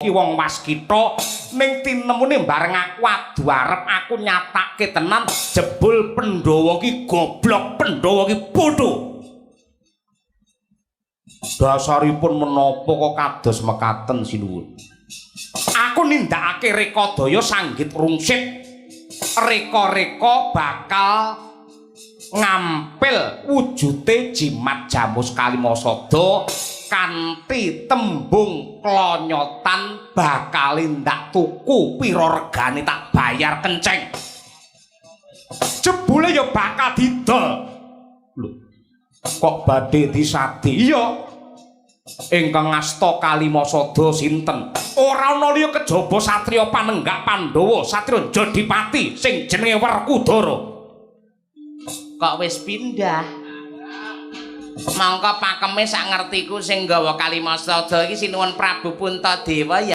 ki wong waskita, ning tinemune bareng aku adu arep aku nyatake tenan jebul Pandhawa ki goblok, Pandhawa ki bodho. Dasaripun menapa kok kados mekaten, sinuwun? Aku nindakake rekadaya sanggit rungsit. Reka-reka bakal ngampil wujute jimat jamus kalimasada kanthi tembung klonyotan bakal ndak tuku pira regane tak bayar kenceng. Jebule ya bakal didol. Lho, kok badhe disadi? Iya. Ingkang ngasta Kalimasada sinten? Ora ana liya kejaba satriya panenggak Pandhawa, satriya Jodipati sing jenenge Werkudara. Kok wis pindah? Mongko pakeme sak ngertiku sing nggawa Kalimasada iki Sinuwun Prabu Puntadewa ya.